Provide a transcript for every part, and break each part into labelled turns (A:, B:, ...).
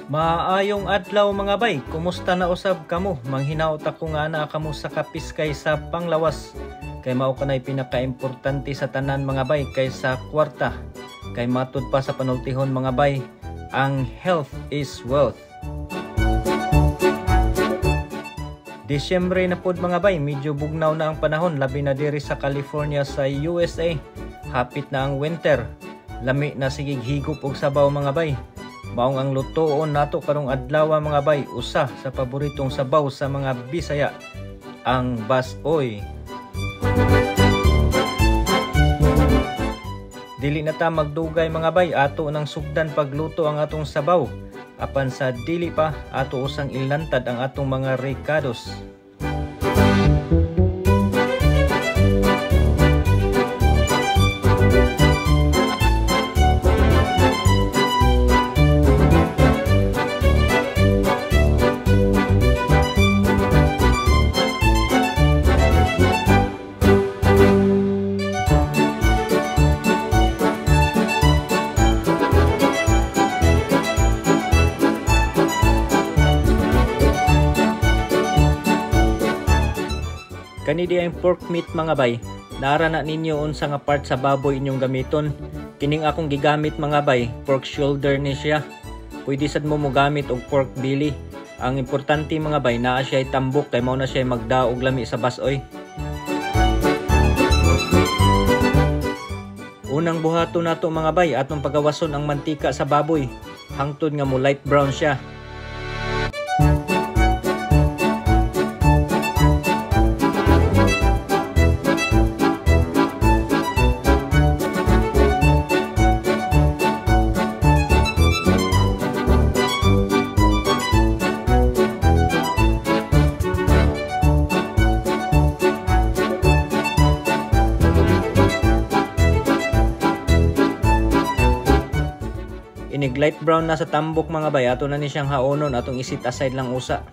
A: Maayong adlaw, mga bay, kumusta na usab kamo? Manghinaot ako nga naa kamo sa kapiskay sa panglawas. Kay mao kanay pinakaimportante sa tanan, mga bay, kaysa kwarta. Kay matud pa sa panultihon, mga bay, ang health is wealth. Disyembre na pod, mga bay, medyo bugnaw na ang panahon, labi na diri sa California sa USA. Hapit na ang winter. Lami na sigig higop og sabaw, mga bay. Maong ang lutoon nato karong adlaw, mga bay, usa sa paboritong sabaw sa mga Bisaya, ang basoy. Dili na ta magdugay, mga bay, ato nang sugdan pagluto ang atong sabaw. Apan sa dili pa, ato usang ilantad ang atong mga rekados. Kani di ang pork meat, mga bay, naara na ninyo unsa nga part sa baboy inyong gamiton. Kining akong gigamit, mga bay, pork shoulder ni siya. Pwede sad mo mogamit og pork belly. Ang importante, mga bay, naa siya tambok kay mao na siya magdaog lami sa basoy. Unang buhaton nato, mga bay, atong pagawason ang mantika sa baboy hangtod nga mo light brown siya. Inig light brown na sa tambok, mga bay, ato na ni siyang haonon, atong isit aside lang usa.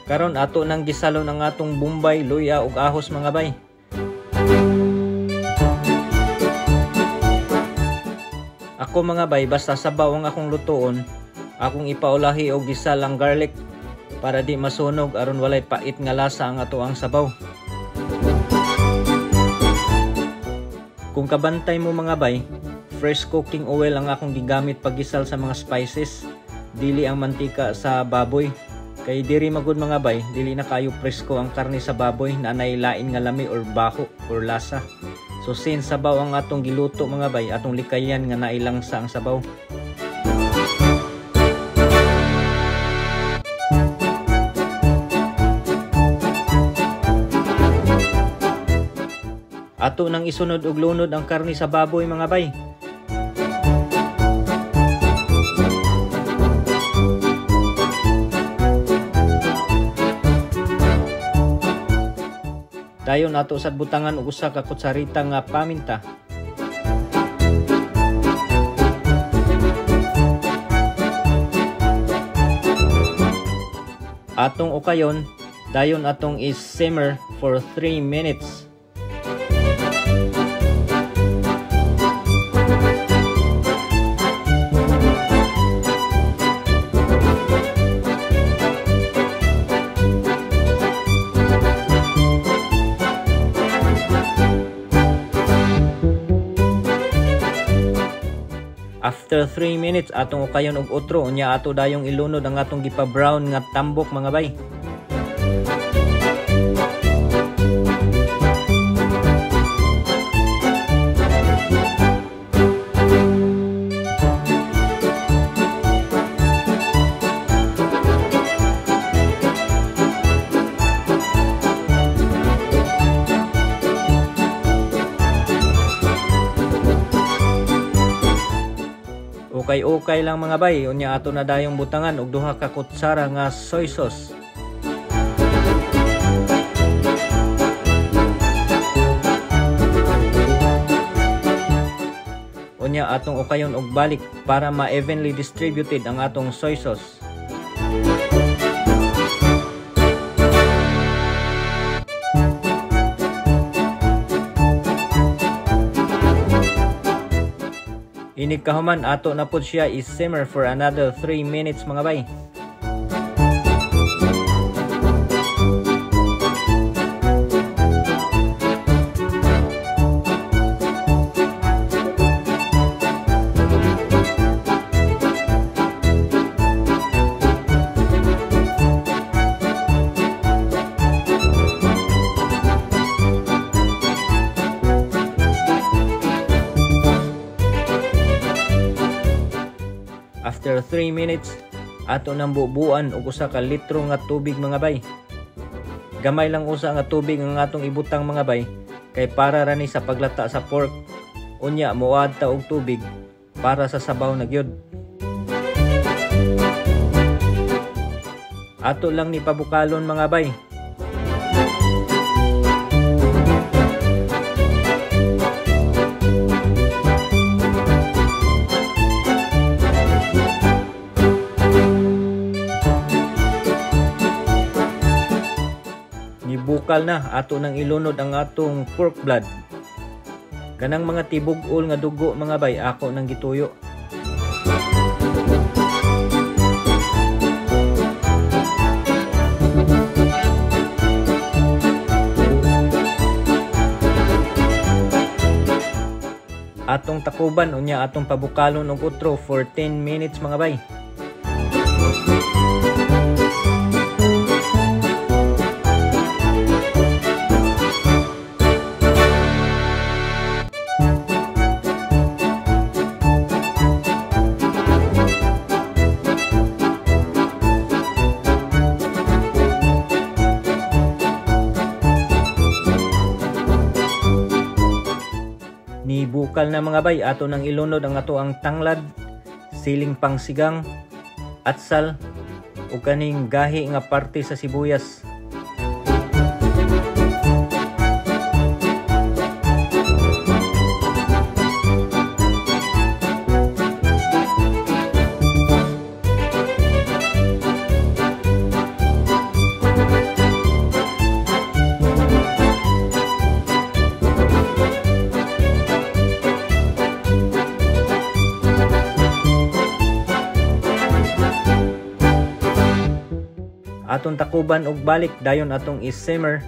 A: Karon ato nang gisalon ang atong bombay, luya ug ahos, mga bay. Ako, mga bay, basta sabaw ang akong lutoon, akong ipaulahi og gisal ang garlic para di masunog aron walay pait nga lasa ang ato ang sabaw. Kung kabantay mo, mga bay, fresh cooking oil ang akong gigamit paggisal sa mga spices, dili ang mantika sa baboy. Kay diri magud, mga bay, dili na kayo presko ang karne sa baboy na lain nga lami or baho or lasa. So since sabaw ang atong giluto, mga bay, atong likayan nga nailangsa ang sabaw. Ato nang isunod og lunod ang karne sa baboy, mga bay. Dayon ato sad butangan og usa ka kutsarita nga paminta. Atong ukayon, dayon atong i-simmer for 3 minutes. After 3 minutes, atong ukayon og otro, unya ato dayong ilunod ang atong gipa-brown nga tambok, mga bay. Ukay-ukay lang mga bay, unya ato na dayong butangan og 2 ka kutsara nga soy sauce. Unya atong ukayon og balik para ma-evenly distributed ang atong soy sauce. Inig kahuman ato na pud siya i-simmer for another 3 minutes mga bay. After 3 minutes, ato nang bubuan og usa ka litro nga tubig mga bay. Gamay lang usa nga tubig ang atong ibutang mga bay kay para ra ni sa paglata sa pork. Unya moad ta og tubig para sa sabaw na gyud. Ato lang ni pabukalon mga bay. Bukal na ato nang ilunod ang atong pork blood. Kanang mga tibug-ol nga dugo mga bay ako nang gituyo. Atong takuban unya atong pabukalon og utro for 10 minutes mga bay. Nibukal na mga bay, ato nang ilunod ang ato ang tanglad, siling pangsigang, atsal, ug kaning gahi nga parte sa sibuyas. Atong takuban og balik dayon atong i-simmer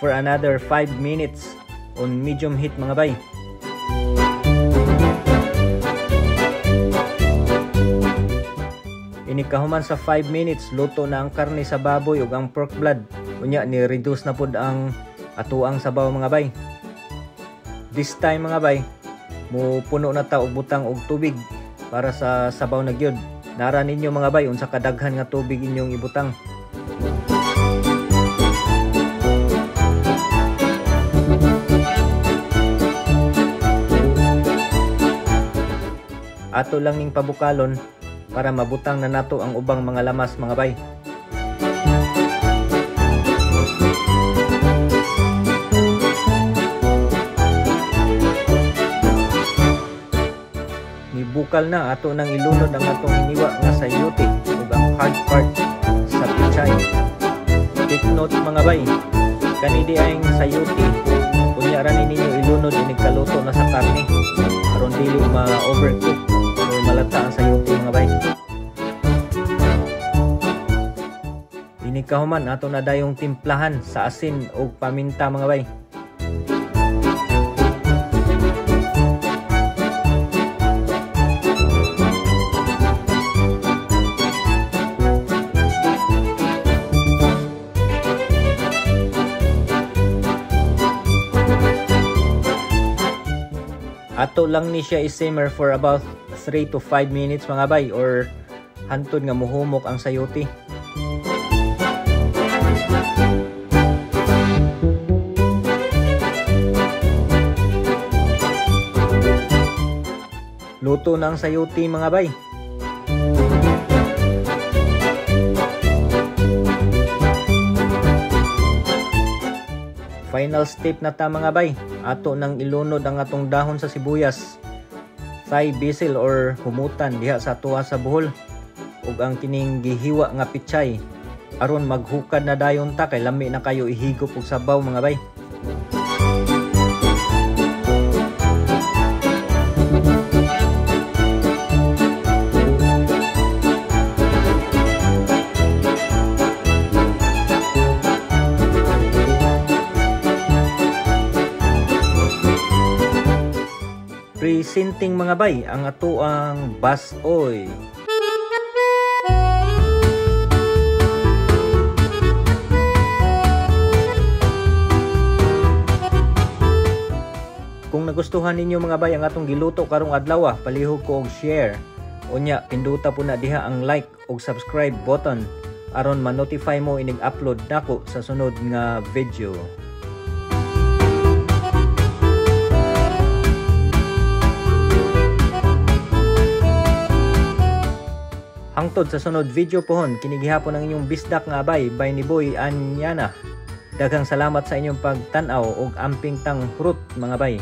A: for another 5 minutes on medium heat mga bay. Inikahuman sa 5 minutes, luto na ang karne sa baboy ug ang pork blood. Unya ni reduce na pud ang atuang sabaw mga bay. This time mga bay, mupuno na ta og butang og tubig para sa sabaw na gyud. Nara ninyo mga bay unsa kadaghan nga tubig inyong ibutang. Ato lang ning pabukalon para mabutang na nato ang ubang mga lamas mga bay. Nibukal na ato nang ilunod ang atong hiniwa nga sayote ug ang hard part sa pichay. Take note mga bay, kani di ang sayote unya ra ni ninyo ilunod inig kaluto na sa karne aron dili ma-overcook or malata ang sayote mga bay. Inig kahuman ato na dayong timplahan sa asin ug paminta mga bay. Ato lang ni siya i-simmer for about 3 to 5 minutes mga bay or hantod nga muhumok ang sayote. Luto na ang sayuti mga bay. Final step na ta mga bay. Ato nang ilunod ang atong dahon sa sibuyas, Thai basil or humutan diha sa atoa sa buhol, ug ang kining gihiwa nga pichay aron maghukad na dayon ta kay lami na kayo ihigop og sabaw mga bay. Presenting mga bay ang ato ang basoy. Kung nagustuhan ninyo mga bay ang atong giluto karong adlaw, palihog ko og share. Unya pinduta po na diha ang like ug subscribe button aron ma-notify mo inig upload nako sa sunod nga video. Hangtod sa sunod video pohon, kini gihapon ang inyong bisdak nga abay, bay ni Boy Anyana. Daghang salamat sa inyong pagtan-aw ug amping tang hurot mga bay.